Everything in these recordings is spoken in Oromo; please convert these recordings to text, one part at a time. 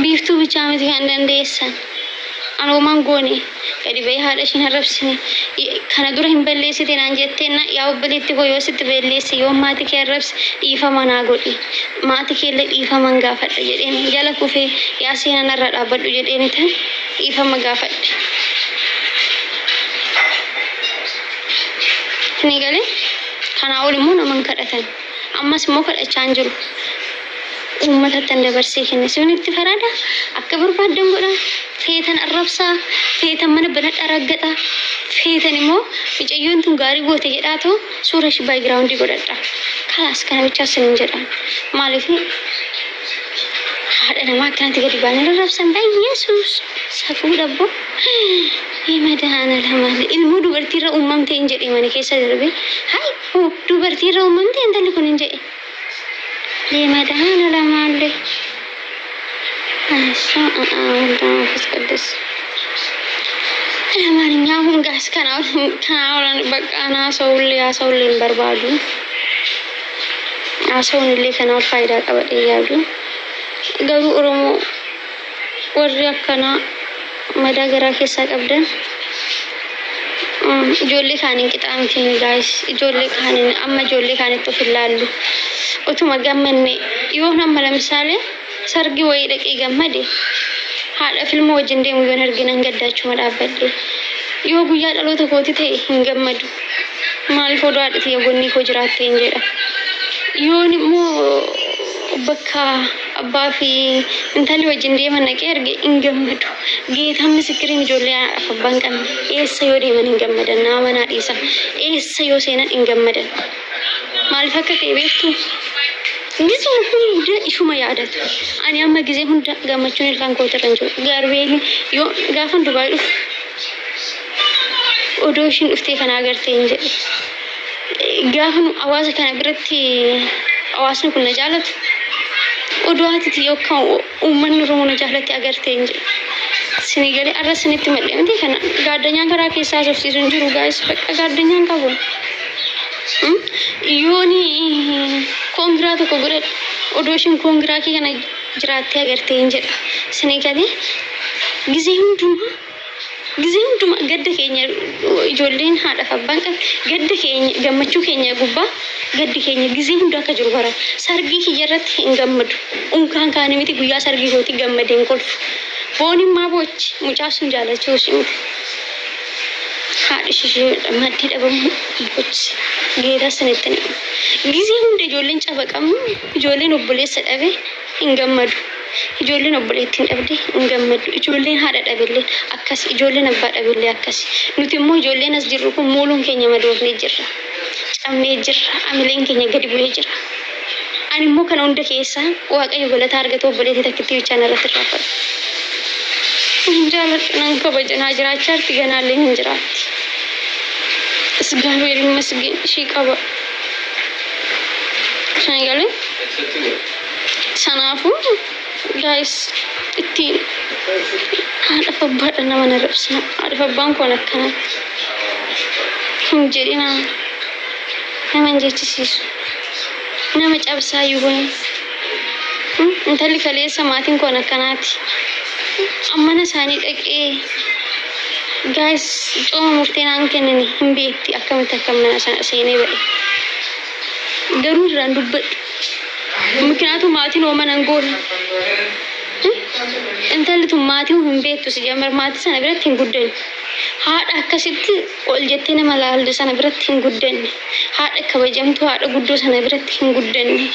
Biiftuu bichaa miti kan dandeessan. An homaan goone gadi ba'ee haadha ishiin arrabsine. Kana dura hin balleessite naan jetteenna, yaa obboleetti koo, yoo sitti balleesse, yoo maatii kee arrabse, dhiifama naa godhi. Maatii keellee dhiifaman gaafadha jedheen jala kufee, yaa seenaa narra dhaabbadhu jedheen tan dhiifama gaafadhe. Ni galee kanaa ol immoo naman kadhatan. Ammas immoo kadhachaa hin jiru. Uummatatti dabarsee kenne. Isinitti farada, akka barbaaddan godha. Feetan arrabsaa, feetan mana banadhaa raggaxa, feetan immoo mucayyoon tun gaarii goote jedhaatu suura ishii background godhadha. Kalaas, kana bichaa isinin jedhan. Maaliif haadha namaa akkanatti gadi baanii arrabsan? Baay'eesuus safuu dhabbo. Madaana lama ilmoo dubartiirra uumamte hin jedhe mana keessa darbe. Hai, dubartiirra uumamte intalli kun hin jedhe. Madaana lamaallee. መንፈስ ቅዱስ። ለማንኛውም guys, kana በቃ haasa'ullee haasa'ullee hin barbaadu. Haasa'uun illee kana ol faayidaa qabadhee yaadu. Garuu Oromoo warri akkanaa madaa garaa keessaa qabdan, ijoollee kaaniin qixaa miti guys. Ijoollee kaaniin amma ijoollee kaanitti of ilaallu. Otuma gammanne yoo amma lamsaalee sargii wayii dhaqee gammade, haadha filma wajjin deemu yoon argina gaddaachuma dhaabbadhe. Yoo guyyaa dhaloota kooti ta'e hin gammadu. Maaliif? Odoo haadha tiyya gonnii koo jiraatte hin jedha. Yoon immoo bakka abbaa fi intalli wajjin deeman dhaqee arge hin gammadu. Geetaan misikiriin, ijoollee haadhaaf abbaa hin qabne eessa yoo deeman hin gammadan? Nama manaa dhiisa. Eessa yoo seenan hin gammadan? Maaliif akka ta'e beektu? Gisuma hunda ishuma yaadatu. Ani amma gisee hunda gammachuun ilkaan kootirra hin jiru. Garbeeli yoo gaafan Dubaay dhufu odoo ishiin dhuftee kana agartee hin jedhe. Gaafa nu hawaasa kana biratti hawaasni kun na jaalatu, odoo haati yookaan uummanni Oromoo na jaalatti agartee hin jedhe. Sini galee arra sinitti madde miti, kana gaaddanyaan karaa keessaa haasofsiisu hin jiru guys, bakka gaaddanyaan qabu. Yooni koongiraa tokko godhadhe, odoo ishiin koongiraa kee kana jiraattee agartee hin jedha. Sini galee gizee hundumaa, gizee hundumaa gadda keenya, ijoolleen haadhaaf abbaan qabne, gadda keenya, gammachuu keenya gubbaa gaddi keenya gizee hunda akka jiru bara. Sargii kiyya irratti hin gammadu. Unkaan kaanii miti, guyyaa sargii kooti gammadee hin kolfu. Booniin maa boochi? Mucaa sun jaalachuu ishee miti. Haadhi ishee maddii dhabamu boochi. Geetaa sanitti ni. Gizee hunda ijoolleen caba qabnu, ijoolleen obboleessa dhabe hin gammadu. Ijoolleen obboleettiin dhabde hin gammaddu. Ijoolleen haadha dhabillee akkas, ijoolleen abbaa dhabillee akkas. Nuti immoo ijoolleen as jirru kun muuluun keenya madoofnee jirra. Cabnee jirra. Amileen keenya gadi bu'ee jira. Ani immoo kana hunda keessaa Waaqayyo galataa argatu, obboleettii takkitti bichaan irratti irraanfadhu. Hin jaaladhu, nan kabaja, naa jiraachaa jirti, ganaallee hin jiraatti. እግዚአብሔር ይመስገን ishii qaba. Sagalee sanaafuu guys, ittiin haadhaaf abbaadha nama na rabsina. Haadhaaf abbaan kun akkanatti hin jedhina, nama hin jechisiisu, nama cabsaa iyyuu. Intalli kaleessa maatiin kun akkanaati. Ammana isaanii dhaqee guys, cooma murtee naan kennani hin beekti akkamitti akka mana sana seenee ba'e. Garuu irraan dubbadhu. ምክንያቱም maatiin hooma nan goone. Intalli tun maatii hin beektu, si jamar maatii sana biratti hin guddanne. Haadha akkasitti ol jettee nama laaltu sana biratti hin guddanne. Haadha kabajamtuu, haadha guddoo sana biratti hin guddanne.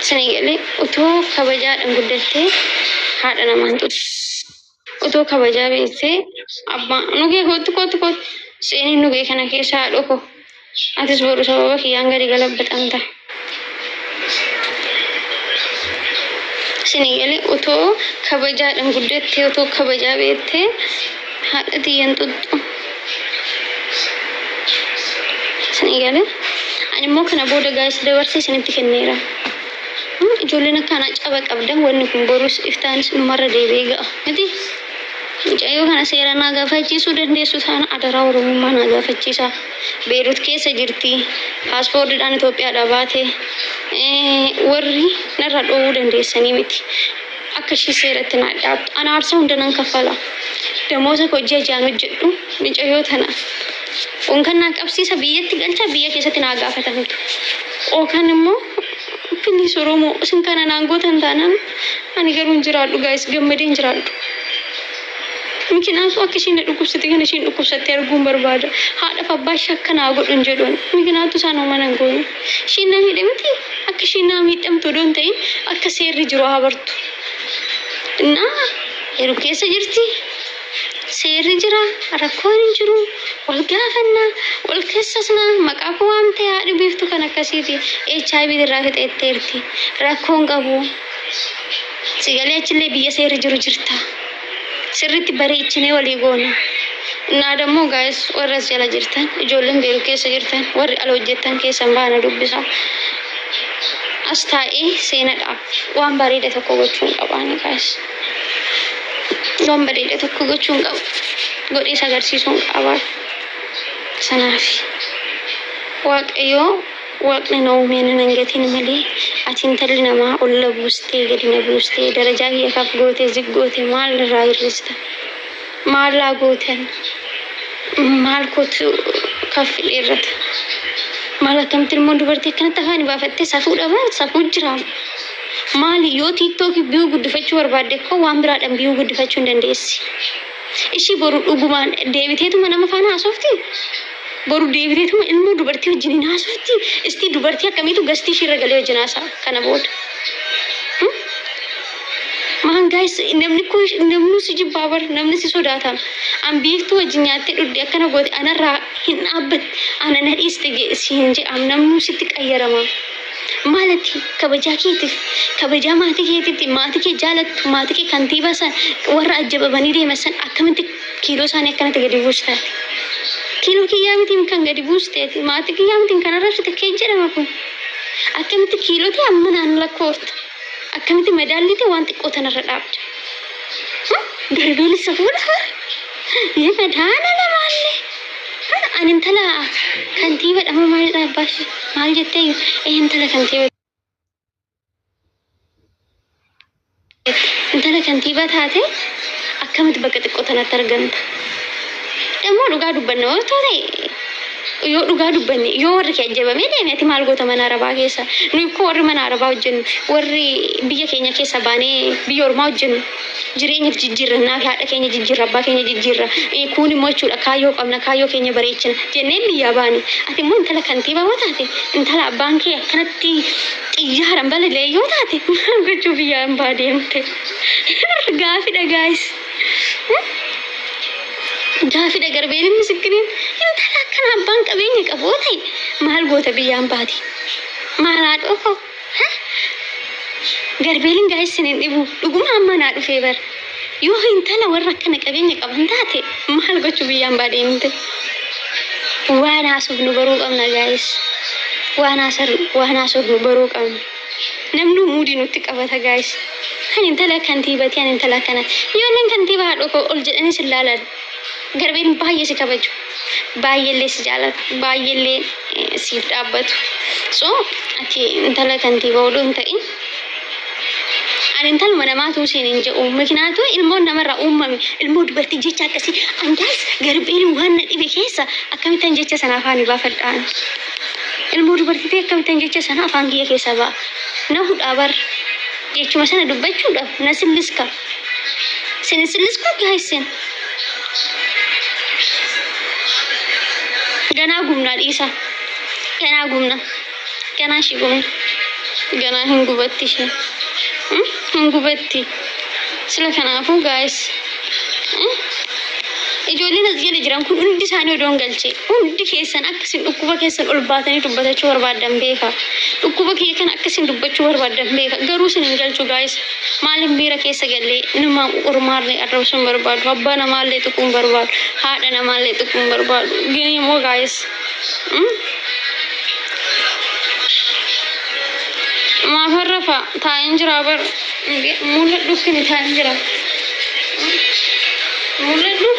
Sana galee otoo kabajaadhaan guddattee haadha namaan tuttu. Otoo kabajaa beektee abbaa nugee kootu kootu kootu seenii nugee kana keessa haadho koo. Atis boru sababa kiyyaan gadi galabbatamta. Isinii galee, otoo kabajaadhaan guddattee, otoo kabajaa beektee haadha tiyyan tuttu. Isinii galee, ani immoo kana booda guys, dabarsee isinitti kenneera. Ijoolleen akkanaa caba qabdan, wanni kun borus iftaanis numarra deebi'ee ga'a. Miti? Mucayyoo kana seera naa gaafachiisuu dandeessu taana, adaraa Oromummaa naa gaafachiisa. Beerut keessa jirti. Paaspoortiidhaan Itoophiyaadhaa baate. Warri narraa dhoowwuu dandeessanii miti. Akka ishii seeratti naa dhiyaattu. Ana aarsaa hunda nan kaffala. Damooza koo ji'a ji'aan hojjedhu micayyoo tana. Yookaan naa qabsiisa, biyyatti galcha, biyya keessatti naa gaafatamtu. Yookaan immoo, please Oromoo, isin kana naan gootan taanaan ani garuu hin jiraadhu, guys, gammadee hin jiraadhu. Mikinaatu akka isheen na dhukkubsate kana isheen dhukkubsattee arguun barbaada. Haadhaaf abbaa ishee akka naa godhu hin jedhuun. Mikinaatu isaan homaa nan goone. Isheen na miidhe miti, akka isheen naa miidhamtu odoo hin ta'in akka seerri jiru haa bartu. Innaa yeroo keessa jirti. Seerri jira, rakkoon hin jiru, wal gaafannaa, wal keessasnaa, maqaa koo waamtee haadhi Biiftuu kan akkasiiti. HIV irraa fixeetteerti. Rakkoon qabu. Sigalee achillee biyya seerri jiru jirta. Sirriitti bareechinee walii goona. Innaa dammoo guys, warra as jala jirtan, ijoolleen Beerut keessa jirtan, warri ala hojjettan keessan baana dubbisa. As taa'ee seenadhaaf waan bareeda tokko gochuun qabaani, guys. Waan bareeda tokko gochuun qabu. Godhees agarsiisuun qaba. Sanaaf Waaqayyoo, Waaqni na uumee nan hangatiin malee, ati intalli namaa olla buustee gadi na buustee, darajaa kiyya kaf gootee zig goote, maal irraa hir'ista? Maal laa gootan? Maal kootu kaf dheerrata? Maal, akkamitti ilmoon dubartii akkanatti afaan baafattee? Safuu dhabaa, safuu jira. Maali, yoo TikTokii view guddifachuu barbaadde koo waan biraadhaan view guddifachuu hin dandeessi. Ishii boru dhugumaan deebiteetuma nama faana haasofti? Boru deebiteetuma ilmoo dubartii wajjin hin haasofti? Istii dubartii akkamiitu gastii ishiirra galee wajjin haasa'a kana booda? Maan guys, namni kun, namni si jibbaa bar, namni si sodaatama. An Biiftuu wajjin nyaattee dhugde, akkana goote, anarraa hin dhaabbatte, ana na dhiiste si hin jedham, namni sitti qayyarama. Maalati kabajaa keetiif, kabajaa maatii keetitti, maatii kee jaalattu, maatii kee kantiibaa san, warra ajjabamanii deeman san akkamitti kiiloo isaanii akkanatti gadi buustaati? Kiiloo kiyyaa mitiin kan gadi buusteeti, maatii kiyyaa mitiin kan arrabsite kee jedhama kun. Akkamitti kiilootii amma naan lakkoofta? Akkamitti madaallite waan xiqqoo tanarra dhaabda? Garbeelis safuudha bar. Madaala lamaallee. Ani intala kantiibaadha moo maalidha abbaashi? Maal jettee? Ee, intala kantiiba. Intala kantiibaa taate akkamitti bakka xiqqoo tanatti argamta? Dammoo dhugaa dubbanna yoo ta'e, yoo dhugaa dubbanne, yoo warri kee ajjabamee deeme, ati maal goota mana arabaa keessa? Nuyi koo warri mana arabaa hojjennu, warri biyya keenya keessa baanee biyya ormaa hojjennu, jireenyaaf jijjiirrannaa fi haadha keenya jijjiirra, abbaa keenya jijjiirra, kun immoo jechuudha kaayyoo qabna, kaayyoo keenya bareechina jennee biyyaa baane. Ati immoo intala kantiibaa yoo taate, intala abbaan kee akkanatti xiyyaaraan balalee yoo taate, maal gochuu biyyaa hambaa deemte? Gaafidha, guys, gaafidha. Garbeelin misikiniin intala akkana abbaan qabeenya qabu yoo ta'e, maal goota biyyaan baate? Maal haadhoo koo? Garbeelin, guys, sin hin dhibu, dhuguma amma naa dhufee bar. Yoo intala warra akkana qabeenya qaban taate, maal gochuu biyyaan baa deemte? Waan haasofnu baruu qabna, guys, waan haasofnu baruu qabna. Namni muudii nutti qabata, guys. Ani intala kantiibaati, ani intala akkana. Ijoolleen kantiibaa, haadhoo koo, ol jedhanii si ilaalan. Garbeen baay'ee si kabaju, baay'eellee si jaalatu, baay'eellee siif dhaabbatu. So ati intala kantiibaa odoo hin ta'in, ani intaluma namaatu siin hin jedhu. Mikinaatu ilmoon namarraa uumame, ilmoo dubartii jecha akkasii. An guys, garbeen waan na dhibe keessa, akkamittan jecha sana afaan baafadhaan? Ilmoo dubartii ta'e akkamittan jecha sana afaan kiyya keessa ba'a? Na hudhaa bar jechuma sana dubbachuudhaaf na silliska. Sin sillisku, guys? Ganaa gubnaa dhiisa, ganaa gubna, ganaa ishii gubna, ganaa hin gubatti ishee, hin gubatti sila. Kanaafuu guys, ijoolleen as jala jiran kun hundi isaanii odoon galche, hundi keessan akka isin dhukkuba keessan ol baatanii dubbatachuu barbaaddan beeka. Dhukkuba kiyya kana akka isin dubbachuu barbaaddan beeka. Garuu isin hin galchu, guys. Maaliif miira keessa gallee nama ormaallee arrabsuu hin barbaadu, abbaa namaallee tuquu hin barbaadu, haadha namaallee tuquu hin barbaadu. Gini immoo, guys, maafan rafa? Taa'een jira bar, mul'adhu kini, taa'een jira, mul'adhu.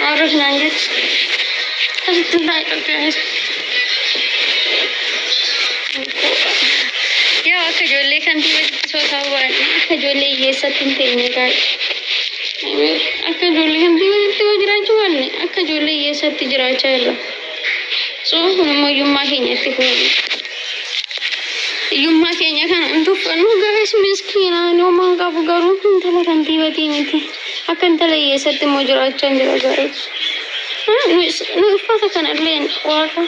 Maarras naan jechi asitti taa'ee, guys. Yaa akka ijoollee kantiibatti sootaa baanne, akka ijoollee hiyyeessatti hin teenye gaa'e. Akka ijoollee kantiibatti yoo jiraachuu baanne, akka ijoollee hiyyeessatti jiraachaa jirra. So kun immoo hiyyummaa keenya itti fufu. Hiyyummaa keenya kana hin tuffannu guys. Miskiina, ani homaa hin qabu, garuu intala kantiibatii miti. Akka intala hiyyeessatti immoo jiraachaa hin jira guys. Nu uffata kanallee waaqa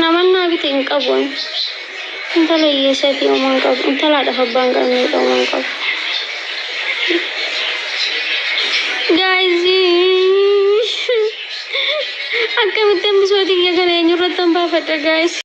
namannaa bite hin qabu. Intala hiyyeessatti homaa hin qabu. Intala haadhaaf abbaa hin qabne homaa hin qabu. Guys, akkamitti hambisoo xiyya kana eenyurratti hambaafadha guys?